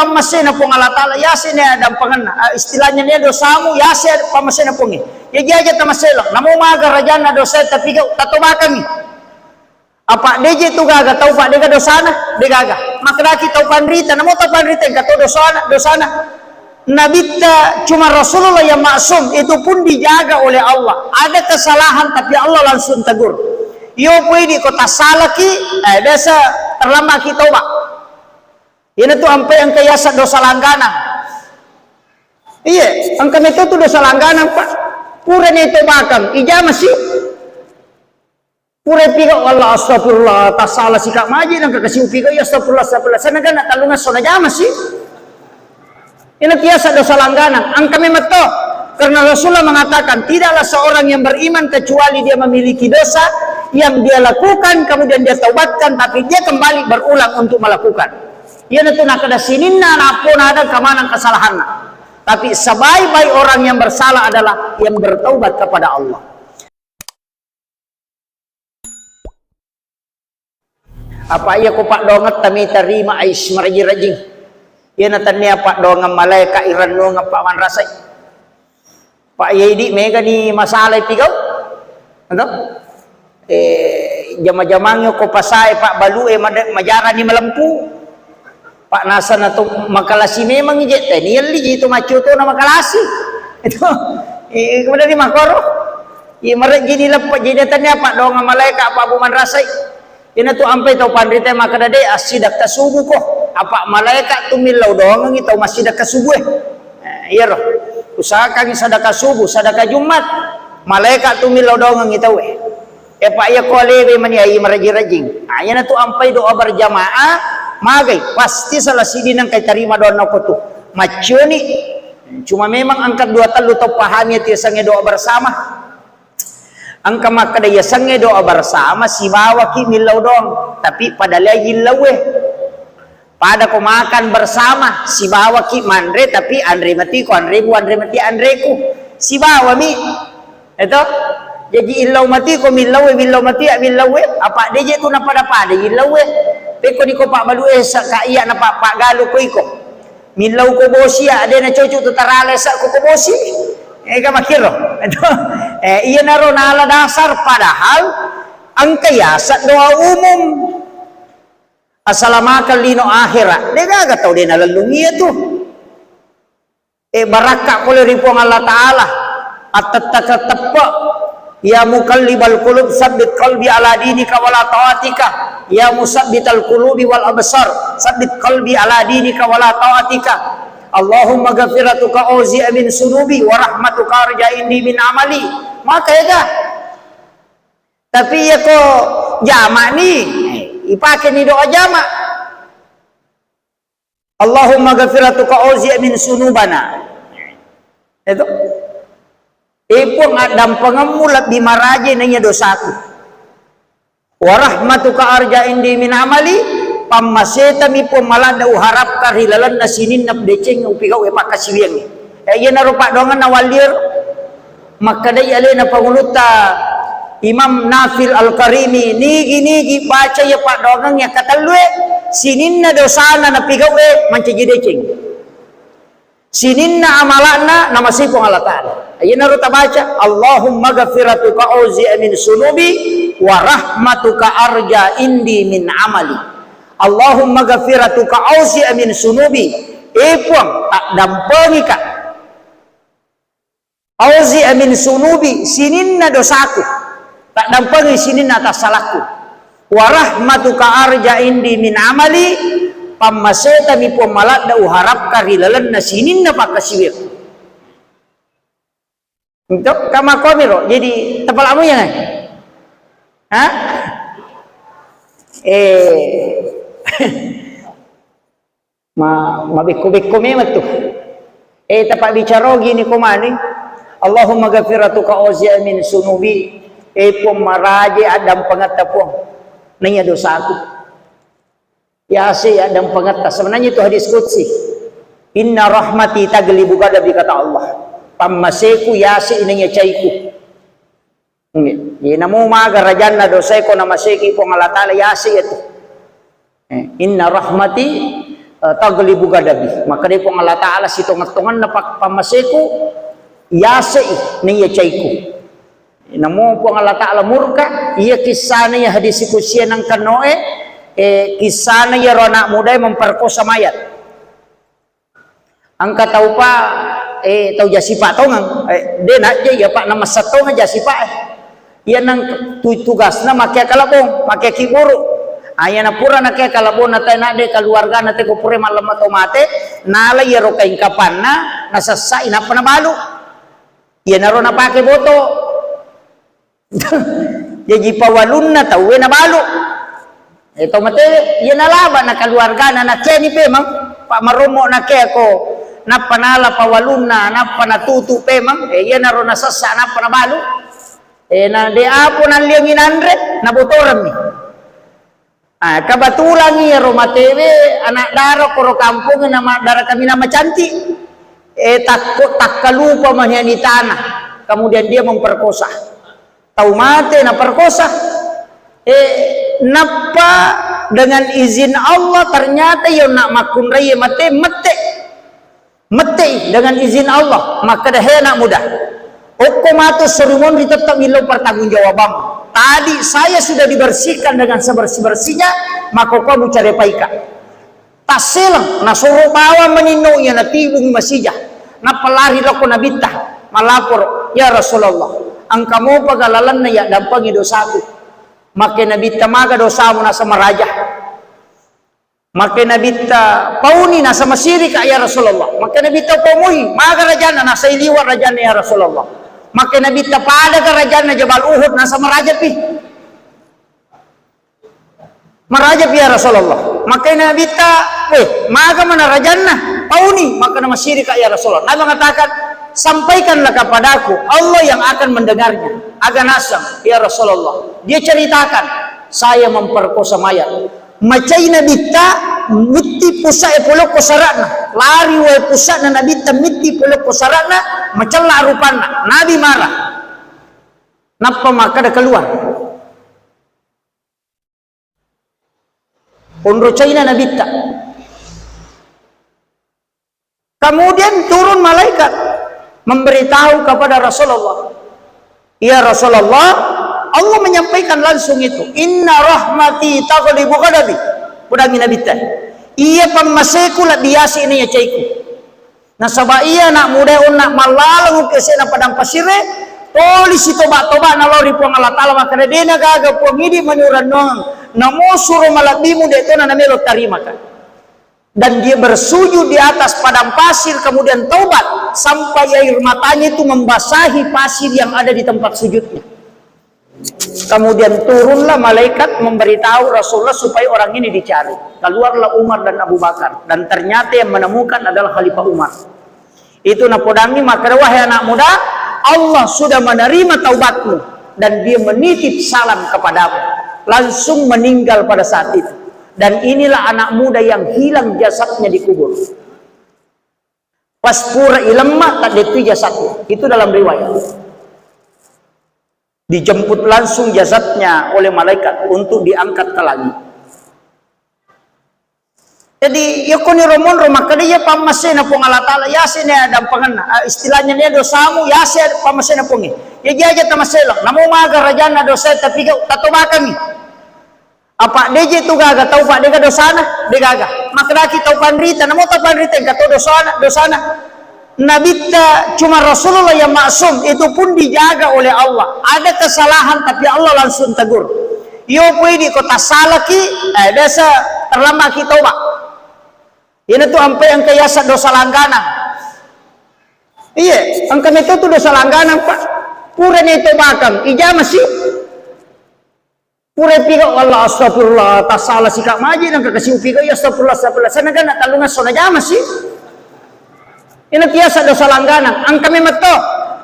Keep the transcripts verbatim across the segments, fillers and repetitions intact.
pammasena Puang Allah Ta'ala, yaseng ni addampengenna. Ah, istilahnya ni dosamu, yaseng pammasena Puang. Jaji aja tamaselo. Namo maga rajanna dosa, tapi kau tatobakangi. Apa deje tu gaga tau, Pak, dega dosana, degaga. Makkedaki tau panrita, namo tau panrita engka to dosana, dosana. Nabitta cuma Rasulullah yang maksum, itu pun dijaga oleh Allah. Ada kesalahan tapi Allah langsung tegur. Yo pui di kota salaki, eh, biasa terlambat ki toba. Ina tu ampai engka yasa dosa langganang. Iya, engka meto tu dosa langganang, Pak. Pura ni tobakan, ijama si. Pura pigau Allah, astagfirullah, tasala sika maji nang kasiu pigau, ya astagfirullah, astagfirullah. Sana kan tallunga sona jama si. Ina tiasa dosa langganang, engka memang to. Karena Rasulullah mengatakan, tidaklah seorang yang beriman kecuali dia memiliki dosa yang dia lakukan, kemudian dia taubatkan, tapi dia kembali berulang untuk melakukan. Iyanatu nakkeda sininna nappo nadang kamanang kesalahanna. Tapi sebaik-baik orang yang bersalah adalah yang bertaubat kepada Allah. Apa iya ko paddoangetta mitarima, ais, maraji-rajing. Iyana tennia paddoangeng malaeka irennuangeng pamanrasai. Pak, iya idi mega ni masalah ipigau. Ento? Eh, jama-jamangnge ko pasae, Pak, balue made-, majarani malempu. Pak, nasana tu makalasi memang je, tenialli ji tu maccu tu na makalasi. Itu, eh, kemudian di makoro. Iya, marejjini leppa, jadi tennia paddoangeng malaeka, Pak, bu manrasai. Iyanatu ampai tau panrita makkeda, "De, assidakka subuh ko." Apa malaeka tu millau doangengngi tau massidakka subuh e. Eh, iyaro. Usahakangngi sadaka subuh, sadaka Jumat. Malaeka tu millau doangengngi tau e. Eh, Pak, iya ko alewe mani ai maraji-rajing. Nah, iyanatu ampai doa berjamaah, magai, pasti salah siddi nengkai tarima doanna ko tu. Maccioni. Cuma memang engka dua tellu tau pahami ati yasengnge doa bersama. Engka makkeda yasengnge doa bersama sibawaki millau doang, tapi pada lea yillauwe. Pada ko makan bersama, sibawaki manre, tapi anre matiko anreku, anre mati anreku. Sibawami. Eto? Jaji illau matiko millauwe, millau matia millauwe, apa deje tu napada-pada yillauwe. Pekko niko pabbalue sa-, ka iya napa-, paggalu ko iko. Millau ko bosi ya, de na cocok tu tarale sa ko, ko bosi. Ega makkiro. Eh, iyanaro nala dasar, padahal engka yasa doa umum. Asalamakeng lino akhirat. De gaga tau de nalellung iya tu. Eh, barakka pole ri Puang Allah Ta'ala. Attettaka teppe. Ya muqallibal qulub, sabbit qalbi ala dinika wala taatika. Ya musabbital qulubi wal absar, sabbit qalbi ala dinika wala taatika. Allahumma ghafiratuka auzi'a min sunubi wa rahmatuka arja indi min amali. Maka ega. Tapi iya ko jama ni, eh, ipake ni doa jama. Allahumma ghafiratuka auzi'a min sunubana. Itu. Eh, Puang, addampengemmu lebbi maraje naiya dosaku. Wa rahmatuka arja indi min amali, pammasetami Puang maladde uharapkan ri lalenna sininna deceng upigau e pakkasiwiangnge. Eh, iyanaro paddoangenna wallier. Makkedai alena pangulutta Imam Nafil Al-Karimi, nigi-nigi baca iya paddoangeng iya katellue, sininna dosana napigau'e mancaji deceng. Sininna amala'na namasei Puang Allah Ta'ala. Iyanaro tabaca, Allahumma ghafiratuka auzi'a min sunubi wa rahmatuka arja indi min amali. Allahumma ghafiratuka auzi'a min sunubi. Eh Puang, taddampengika. Auzi'a min sunubi, sininna dosaku. Taddampengi sininna tassalakku. Wa rahmatuka arja indi min amali, pammasetami Puang maladde uharapkan ri lalenna sininna pakkasiwiakku. Untuk kamakomiro, jadi tepalamu ya, ha? Eh. Ma-, mabekko-bekko memang tu. Eh, tapabbicara gini ko mani. Allahumma ghafiratuka auzi'a min sunubi. Eh, Puang maraje addampengetta, Puang. Naiya dosaku. Yase addampengetta. Sebenarnya itu hadis qudsi. Inna rahmati taglibu ghadabi, kata Allah. Pammaseku yase naiya caiku. Nggih. Jadi namo maga rajanna dosae ko namaseki Puang Allah Ta'ala, yase iya tu. Eh, inna rahmati eh, taglibu ghadabi. Makkeda Puang Allah Ta'ala, sitongeng-tongenna pak-, pammaseku, yase'i naiya caiku. Namo Puang Allah Ta'ala murka, iya kissana iya hadis kusia nangkennoe, eh, kissana iyaro anak mudae memperkosa mayat. Engka tau pa, eh, tau jasipa tongeng, eh, de najja iya pa namassa tongeng jasipa, eh. Iya nang tu-, tugasna makkea kalebong, makkea kiburu. Ah, iya napura nakkea kalebong na tae nadde keluargana te ko pura mallemma tau mate, nala iyaro kaing kapanna, nasessai nappa nabalu. Iyanaro napake boto. Jaji pawalunna tauwe nabalu. Eh, tau matewe, iya nalaba na keluargana nakkeni pemang, pa marommo nakkea ko, nappa nala pawalunna, nappa natutu pemang, eh, iyanaro nasessa nappa nabalu. Eh, na de apo nalliangi nanre, nabotoremmi. Ah, kebetulan iyaro matewe anak dara koro kampong na ma-, dara kaminang macantik. Eh, takko-, takkalupa mani anitana. Kemudian dia memperkosa. Tau mate naperkosa. Eh, nappa dengan izin Allah ternyata iya nak makkunrai mate mette. Mette'i dengan izin Allah, makkeda, "He anak muda, okko matu sorimonri tettong illau pertanggungjawabang. Tadi saya sudah dibersihkan dengan sebersih-bersihnya, maka kau mucarepaika." Tasseleng, nasoro bawang maninno iya natibungi masija. Nappa lari lokko nabitta, malaporo, "Ya Rasulullah, engka mopa galalanna iya dampengi dosaku. Makke nabitta maga dosamu nasama raja." Makke nabitta pauni nasama sirika, ya Rasulullah. Makke nabitta paumuhi, maga rajanna, nasai liwa rajanna, ya Rasulullah. Makke nabitta padaga rajanna Jabal Uhud, nasama rajapi. Marajapi, ya Rasulullah. Makke nabitta, weh, maga mana rajanna, pauni, maka namasirika, ya Rasulullah. Nabi mengatakan, "Sampaikanlah kepadaku, Allah yang akan mendengarnya." Aga naseng, ya Rasulullah. Dia ceritakan, "Saya memperkosa mayat." Macai nabitta, mitti pusae polokko sara'na. Lari wae pusa'na nabitta, mitti polokko sara'na, macella rupanna. Nabi marah. Nappa makkeda, "Keluar." Onro caina nabitta. Kemudian turun malaikat memberitahu kepada Rasulullah, "Ya Rasulullah, Allah menyampaikan langsung itu, 'Inna rahmati taghlibu ghadabi.'" Pudangi Nabi teh, "Iya pammaseku lebbi yasi ini ya caiku." Nasaba iya anak muda onna mallaleng ukesena padang pasire, toli sitoba-toba nalao ri Puang Allah Ta'ala, makkeda, "Dena gaga Puang, idi mani urennong, namo suro malebbimu de tona namelo tarimaka." Dan dia bersujud di atas padang pasir, kemudian taubat sampai air matanya itu membasahi pasir yang ada di tempat sujudnya. Kemudian turunlah malaikat memberitahu Rasulullah supaya orang ini dicari. Keluarlah Umar dan Abu Bakar, dan ternyata yang menemukan adalah Khalifah Umar. Itu napodangi, makkeda, "Wahai anak muda, Allah sudah menerima taubatmu dan dia menitip salam kepadamu." Langsung meninggal pada saat itu. Dan inilah anak muda yang hilang jasadnya dikubur. Pas pura ilemma, taddettui jasadnya. Itu dalam riwayat. Dijemput langsung jasadnya oleh malaikat untuk diangkat ke langit. Jadi, yakko ni romonro, makkeda iya pammasena Puang Allah Ta'ala, yasene dampangenna. Ah, istilahnya ni dosamu, yase pammasena Puang. Ya, jaja tamaselang. Namo maga rajanna dosa, tapi kau tatobakangi. Apa deje tu gaga tau pa dega dosana, degaga. Makkedaki tau panrita, namo tau panrita engka to dosana, dosana. Nabitta cuma Rasulullah yang maksum, itu pun dijaga oleh Allah. Ada kesalahan tapi Allah langsung tegur. Yo pui di kota salaki, eh, biasa terlambat ki toba. Ini tu ampai engka yasa dosa langganang. Iya, engka meto tu dosa langganang, Pak. Pura ni tobakang, ijama si. Pura piga, "Allah, astagfirullah, tasala sika maji nang kakasi upiga, ya astagfirullah, astagfirullah." Sana kan nak talunga sona jama si. Ini tiasa dosa langganan. Angka memang to.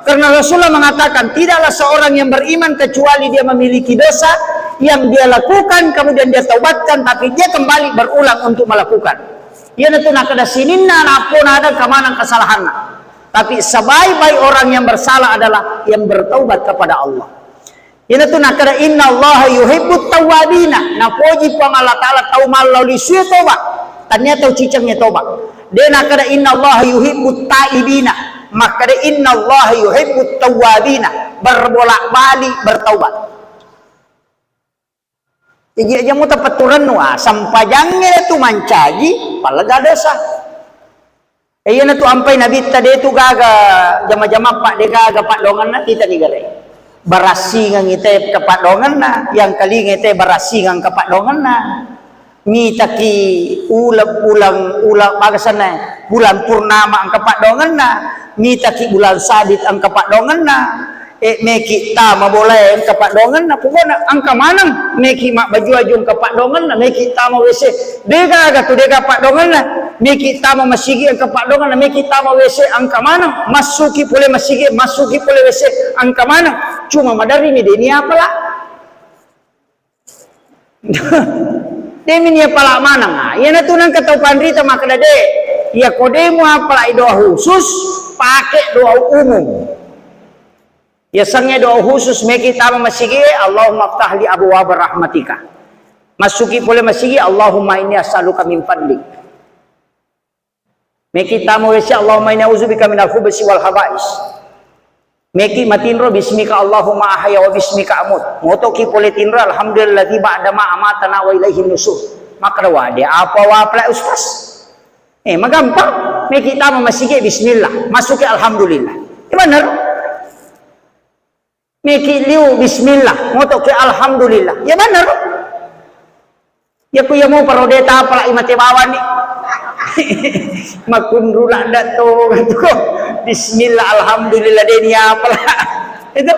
Karena Rasulullah mengatakan, "Tidaklah seorang yang beriman kecuali dia memiliki dosa yang dia lakukan, kemudian dia taubatkan, tapi dia kembali berulang untuk melakukan." Iya tu nakada sininna nappo nada kamanang kesalahanna. Tapi sebaik-baik orang yang bersalah adalah yang bertaubat kepada Allah. Iyana tu nakkeda, "Innallaha yuhibbut tawwabina." Napoji Puang Allah Ta'ala tau mallao lisue toba. Tania tau ciceng ya toba. De nakkeda innallaha yuhibbut taibina. Makkeda innallaha yuhibbut tawwabina. Berbolak-balik bertaubat. Jaji aja mu tapetturennu, ah, sempajangnge tu mancaji, pallega dosa. Eh, iyana tu ampai nabitta de tu gaga jama-jama pak de gaga paddoangenna tita ni gare. Barassingeng ite kepaddoangenna, yang kalinga ite barassingeng kepaddoangenna. Mitaki ula-, ulang, ula-, bagasanna, bulan purnama engka paddoangenna, mitaki bulan sabit engka paddoangenna. Eh, meki tama bolae engka paddoangenna, pokokna engka maneng. Meki mabbaju-baju engka paddoangenna, meki tama W C. De gaga tu de gaga paddoangenna. Meki tama masigi engka paddoangenna, meki tama W C engka maneng. Massuki pole masigi, massuki pole W C engka maneng. Cuma maderri mi de ni apala. Demi nia pala maneng. Ah, iyana tu nengka tau panrita makkeda de. Iya ko de mu apala doa khusus, pake doa umum. Yasengnge doa khusus, meki tama masigi, Allahumma ftah li abwaba rahmatika. Massuki pole masigi, Allahumma inni as'aluka min fadlik. Meki tama W C, Allahumma inni a'udzubika minal khubusi wal khaba'is. Meki matinro, bismika Allahumma ahya wa bismika amut. Motoki pole tinro, alhamdulilladzi ba'da ma amatana wa ilaihin nusur. Makkeda wade, apa wapla ustaz? Eh, magampang. Meki tama masigi, bismillah. Masuki alhamdulillah. Ya bener. Meki liu, bismillah. Motoki alhamdulillah. Ya bener. Ya ku iya mo parode tapalai mate bawani. Makunru ladda to, gitu. Bismillah, alhamdulillah, de ni apala. Itu.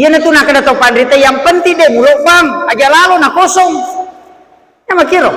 Iyana tu nakkeda to panrita, yang penting de mulo bang, aja lalo na kosong. Ya makiro.